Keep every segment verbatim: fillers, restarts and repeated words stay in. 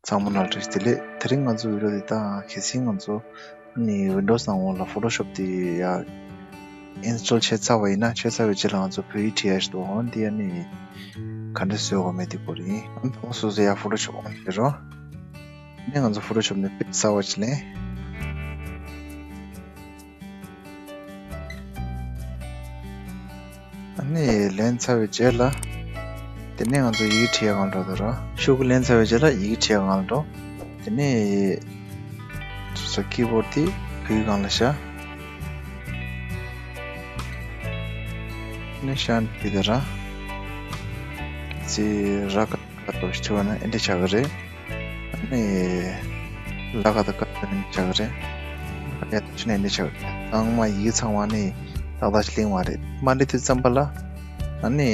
ཚང་མ་ལ་བཀྲ་ཤིས་བདེ་ལེགས། དེ་རིང་ང་ཚོ་བི་ཌིའོ་འདི་ད་གལ་སྲིད་ང་ཚོ་ནི་ཝིན་ཌོ་སི་ནང་འོག་ལ་ཕོ་ཊོ་ཤོབ་དེ་ཡ་ཨིན་སི་ཊོལ་བྱས་ཚར་བ་ཡིན་ན། བྱས་ཚར་བའི་རྗེས་ལ་ང་ཚོ་བོད་ཡིག་བྲིས་ཡ་ཞིག་འདུག་འོ་འདི་ཡ་ནི་ག་འདྲ་བཟོས་དགོས་མེད་དེ་སྐོར་ཡིན། ཨ་ནི་ད་སོ་སོ་ཡ་ཕོ་ཊོ་ཤོབ་ཨོན་བྱེད་རོགས། ནི་ང་ཚོ་ཕོ་ཊོ་ཤོབ་ནས་པེཇ་གསར་པ་ཞིག་ལེན། ཨ་ནི་ལེན་ཚར་བའི་རྗེས་ལ། དེ་ནས་ང་ཚོ་ཡི་གེ་བྲིས་ཡ་སྒང་འགྲོ་དང་ར། ཤོག་གུ་ལེན་ཚར་བའི་རྗེས་ལ་ཡི་གེ་བྲིས་ཡ་སྒང་ལ་འགྲོ། དེ་ནས་སོ་སོ་ཀི་བོར་ཌི་དེ་བོད་ཡིག་སྒང་ལ་བཞག་ནས་ཤན་བྲིས་དང་ར། ཙི་ར་ཀ་ཀ་ཏོ་ཞིག་བྲིས་པ་ན་ཨེ་འདྲ་ཆགས་ཀྱི་རེད། ཨ་ནི་ལ་ཀ་དང་ཀ་ཏོ་ནི་ཆགས་ཀྱི་རེད། ཨ་ཡ་ཏོ་ཆུ་ནས་ནི་ཆགས་ཀྱི་རེད། ཚང་མ་ཡིག་ཚང་མ་ནི་ཏག་ཏག་ཅིག་ལེན་མ་རེད། མ་འགྲིག་དུས་ཙམ་པ་ལ་ཨ་ནི་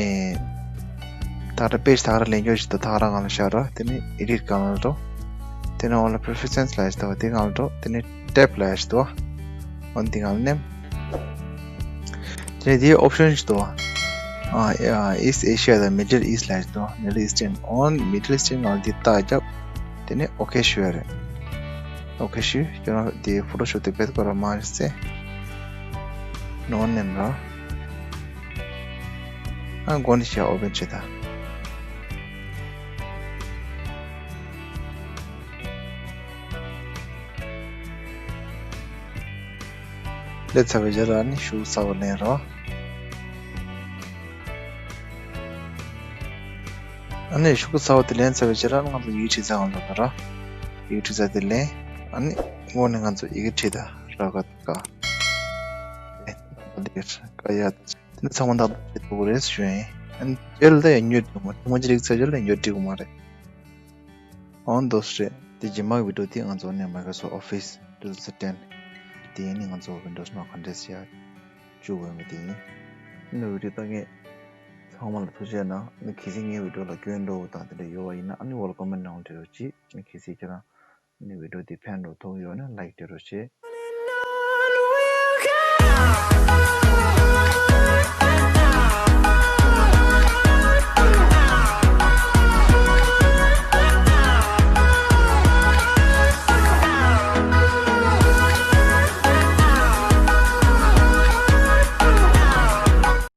ད་ར་པེཇ་ད་ར་ལེན་རྒྱུ་ཞིག་ཏུ་ད་ར་སྒང་ལ་བཞག་ར། དེ་ནི་ཨེ་ཌིཊ་སྒང་ལ་འགྲོ། དེ་ནི་འོག་ལ་པི་རེ་ཕེ་རེན་སི་ལབ་ཡ་ཞིག་འདུག་དེ་སྒང་ལ་འགྲོ། དེ་ནི་ཊེབ་ལབ་ཡ་ཞིག་འདུག་འོ་འདི་སྒང་ལ་ནེམ། དེ་ནས་དེའི་ཨོབ་ཤན་ཞིག་འདུག་ཨ་ཨ་East Asia དང་Middle East ལབ་ཡ་ཞིག་འདུག Middle Eastern འོ་Middle Eastern ནང་འདི་རྟགས་རྒྱབ། དེ་ནས་ཨོ་ཁེ་ཞུ་ཡ་རེད། ཨོ་ཁེ་ཞུ། ཁྱོད་རང་དེ་ཕོ་ཊོ་ཤོབ་དེ་བེད་ཁོ་ར་མ་རེད་ཟེ། ནོ་ནེམ་ར། ཨ་མགོ་ནས་བྱས་ཨོ་པན་བྱེད་ད། སླེབས་ཚར་བའི་རྗེས་ལ་ནི་ཤོག་གུ་གསར་པ་ལེན་རོགས། ཨ་ནི་ཤོག་གུ་གསར་པ་དེ་ལེན་ཚར་བའི་རྗེས་ལ་ང་ཚོ་ཡི་གེ་བྲིས་ཚར་བ་འདུག་ད་ར། ཡི་གེ་བྲིས་ཚར་དེ་ལེན། ཨ་ནི་དངོས་གནས་ང་ཚོ་ཡི་གེ་བྲིས་ད་ར་ག་ཀ། ཨེ་ད་དེ་ཀ་ཡ། དེ་ནི་ཚང་མ་ཏག་ཏག་བྱེད་ཐུབ་ཀྱི་རེད་ཞུ་ཡིན། ཨ་ནི་རྗེས་ལ་ད་ཡང་ཉོས་འགྲིག་མ་ཐུང་མ་ཅི་རིགས་ཚར་རྗེས་ལ་ཡང་ཉོས་འགྲིག་གི་མ་རེད། འོ་འདུག་སེ་རེད། དེ་རྗེས་མ་གི་བི་ཌིའོ་དེ་ང་ཚོ་ནས་Microsoft Office two thousand ten དེ་ནི་ང་ཚོ་ཝིན་ཌོ་སི་ནང་ག་འདྲས་བྱས་བཅུག་དགོས་མིན་དེ་ཡིན། ཨ་ནི་བི་ཌིའོ་ལྟ་མཁན་ཚང་མ་ལ་ཐུགས་རྗེ་གནང་། ཨ་ནི་གལ་སྲིད་ངའི་བི་ཌིའོ་ལ་སྐྱོན་འདྲ་བོ་དང་དེ་འདྲ་ཡོད་པ་ཡིན་ན་ཨ་ནི་འོག་ལ་ཀོ་མེན་ཊི་ནང་བྲིས་རོགས་གྱིས། ཨ་ནི་གལ་སྲིད་ཁྱེད་རང་ཨ་ནི་བི་ཌིའོ་དེ་ཕན་འགྲོ་ཐུབ་ཡོད་ན་ལའིཀ་སྤྲད་རོགས་བྱེད།